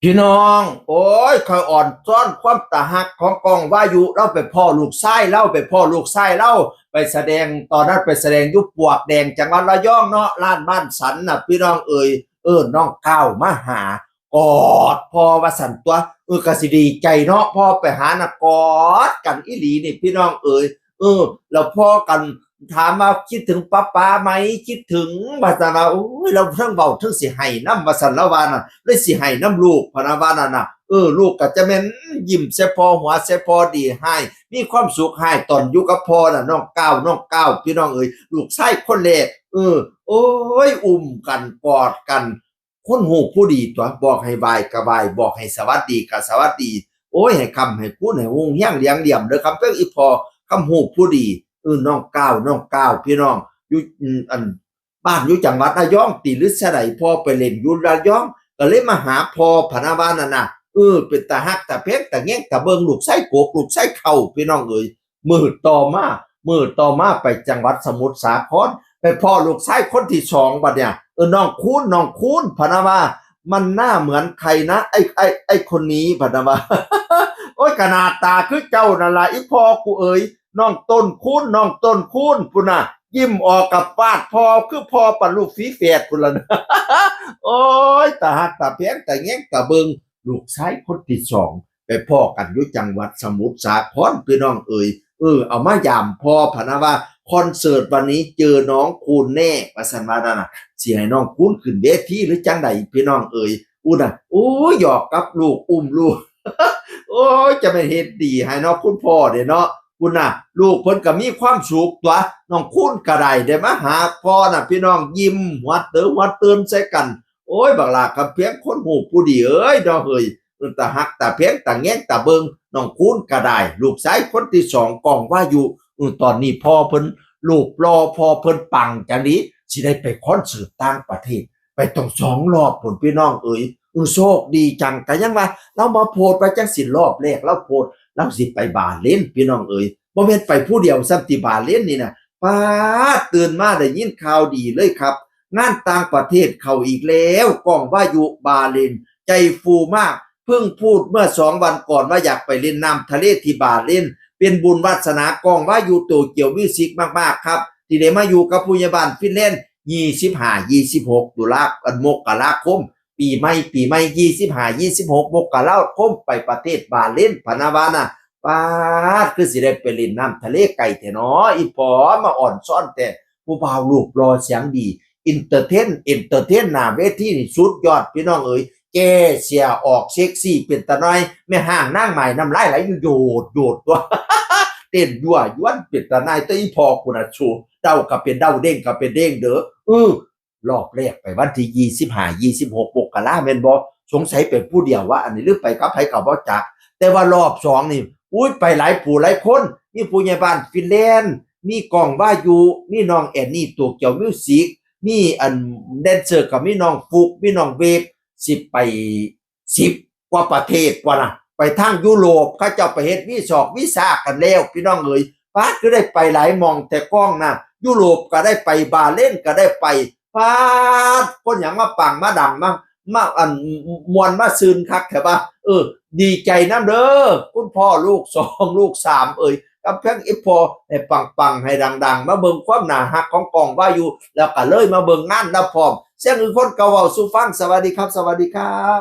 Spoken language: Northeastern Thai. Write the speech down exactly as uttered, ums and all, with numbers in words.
พี่น้อง โอ้ย ข้อยอ่อนซ้อนความตาฮักของกองวายุ ลาวไปพ้อลูกชายลาว ไปพ้อลูกชายลาว ไปแสดง ตอนนั้นไปแสดงอยู่ปลวกแดง จังหวัดระยองเนาะ ร้านบ้านสันน่ะ พี่น้องเอ๋ย เออ น้องก้าวมาหา กอดพ่อว่าซั่นตั๊ว เออ ก็สิดีใจเนาะ พ่อไปหาน่ะ กอดกันอีหลีนี่ พี่น้องเอ๋ย เออ แล้วพ่อกันถามว่า "คิดถึงป๊าป๊าไหม คิดถึง" ว่าซั่นว่า โอ้ย ลาวเทิงเว้าเทิงสิไห้นำ ว่าซั่น ลาวว่าน่ะ เลยสิไห้นำลูก พะนะว่านั่นน่ะ เออ ลูกก็จะแม่นยิ้มใส่พ่อ หัวใส่พ่อ ดีฮ้าย มีความสุขฮ้าย ตอนอยู่กับพ่อน่ะ น้องก้าว น้องก้าว พี่น้องเอ๋ย ลูกชายคนแรก เออ โอ้ย อุ้มกัน กอดกัน คนฮู้ผู้ดีตั๊ว บอกให้ไหว้ก็ไหว้ บอกให้สวัสดีก็สวัสดี โอ้ย ให้ค้ำให้คูณ ให้ฮุ่งเฮืองเหลืองเหลี่ยมเด้อ ค้ำเทิงอีพ่อ ค้ำฮู้ผู้ดี เออ น้องก้าว น้องก้าว พี่น้อง อยู่ อืม อัน บ้านอยู่จังหวัดระยองติ หรือไสใด พ่อไปเล่นอยู่ระยอง ก็เลยมาหาพ่อ พะนะว่านั่นน่ะ เออ เป็นตาฮักตาแพงตาแยงตาเบิ่ง ลูกชายกก ลูกชายเฒ่า พี่น้องเอ๋ย มื้อต่อมา มื้อต่อมาไปจังหวัดสมุทรสาคร ไปพ้อลูกชายคนที่สอง บัดเนี่ย เออ น้องคูณ น้องคูณ พะนะว่า มันหน้าเหมือนใครนะ ไอ้ ไอ้ ไอ้คนนี้ พะนะว่า โอ้ย ก็หน้าตาคือเจ้านั่นล่ะ อีพ่อกูเอ๋ย น้องต้นคูณ น้องต้นคูณ พุ้นน่ะ ยิ้มออกกับฟาดพ่อ คือพ่อปานลูกฝาแฝดพุ้นล่ะนะ โอ้ย ตาฮักตาแพงตาแยงตาเบิ่ง ลูกชายคนที่สอง ไปพ้อกันอยู่จังหวัดสมุทรสาคร พี่น้องเอ๋ย เออ เอามายามพ่อ พะนะว่า คอนเสิร์ตวันนี้เจอน้องคูณแน่ ว่าซั่นว่านั่นน่ะ สิให้น้องคูณขึ้นเวทีหรือจั่งใด พี่น้องเอ๋ย อู้น่ะ โอ้ย หยอกกับลูก อุ้มลูก โอ้ย จะแม่นเฮ็ดดีให้เนาะ คุณพ่อเด้เนาะ พุ้นน่ะ ลูกเพิ่นก็มีความสุขตั๊ว น้องคูณก็ได้ ได้มาหาพ่อน่ะ พี่น้อง ยิ้มหัวเติมหัวเติมใส่กัน โอ้ย บักหล้าคำแพง คนฮู้ผู้ดีเอ๋ย น้องเอ๋ย เออ ตาฮักตาแพงตาแยงตาเบิ่ง น้องคูณก็ได้ ลูกชายคนที่สอง กองวายุ เออ ตอนนี้พ่อเพิ่นรูปหล่อ พ่อเพิ่นปังจั่งใด สิได้ไปคอนเสิร์ตต่างประเทศ ไปต้องสองรอบพุ้น พี่น้องเอ๋ย เออ โชคดีจัง ก็ยังว่าลาวมาโพสต์ว่าจั่งซี้ รอบแรกลาวโพสต์ ลาวสิไปบาห์เรน พี่น้องเอ๋ย บ่แม่นไปผู้เดียวซ้ำติ บาห์เรนนี่น่ะ ป๊าด ตื่นมาได้ยินข่าวดีเลยครับ งานต่างประเทศเข้าอีกแล้ว กองวายุบาห์เรน ใจฟูมาก เพิ่งพูดเมื่อสองวันก่อนว่าอยากไปเล่นน้ำทะเลที่บาห์เรน เป็นบุญวาสนากองวายุโตเกียวมิวสิกมากๆครับ ที่ได้มาอยู่กับผู้ใหญ่บ้านฟินแลนด์ ยี่สิบห้า ยี่สิบหก ตุลา อัน มกราคม ปีใหม่ ปีใหม่ ยี่สิบห้า ยี่สิบหก มกราคม ไปประเทศบาห์เรน พะนะว่าน่ะ ป๊าด คือสิได้ไปเล่นน้ำทะเลไกลแท้น้อ อีพ่อมาอ่อนซ้อนแท้ ผู้บ่าวรูปหล่อเสียงดี เอนเตอร์เทน เอนเตอร์เทนหน้าเวทีนี่สุดยอด พี่น้องเอ๋ย แก้เสื้อออกเซ็กซี่เป็นตาหน่อย แม่ฮ้างนางไม้น้ำลายไหลอยู่โยดโยดตั๊ว เต้นยั่วยวนเป็นตาหน่าย แต่อีพ่อกูน่ะ สู เด้าก็เป็นเด้า เด้งก็เป็นเด้งเด้อ เออ รอบแรกไปวันที่ยี่สิบห้า ยี่สิบหก มกรา แม่นบ่ สงสัยไปผู้เดียววะ อันนี้ หรือไปกับไผก็บ่จัก แต่ว่ารอบสองนี่ อุ้ย ไปหลายผู้หลายคน มีผู้ใหญ่บ้านฟินแลนด์ มีกองวายุ มีน้องแอนนี่โตเกียวมิวสิก มีอันแดนเซอร์ก็มีน้องฟลุ๊ก มีน้องเวฟ สิไป สิบกว่าประเทศพุ้นน่ะ ไปทางยุโรป เขาเจ้าไปเฮ็ดวีซ่าวีซ่ากันแล้ว พี่น้องเอ๋ย ป๊าด คือได้ไปหลายหม่องแท้กองน่ะ ยุโรปก็ได้ไป บาห์เรนก็ได้ไป ป๊าด คนหยังมาปังมาดัง มา มาอันม่วนมาซื่นคักแท้วะ เออ ดีใจนำเด้อ คุณพ่อลูกสอง ลูกสามเอ๋ย กับเพียงอีพ่อให้ปังๆ ให้ดังๆ มาเบิ่งความน่าฮักของกองวายุ แล้วก็เลยมาเบิ่งงานลาวพร้อม เสียงอื่นคนก็เว้าสู่ฟัง สวัสดีครับ สวัสดีครับ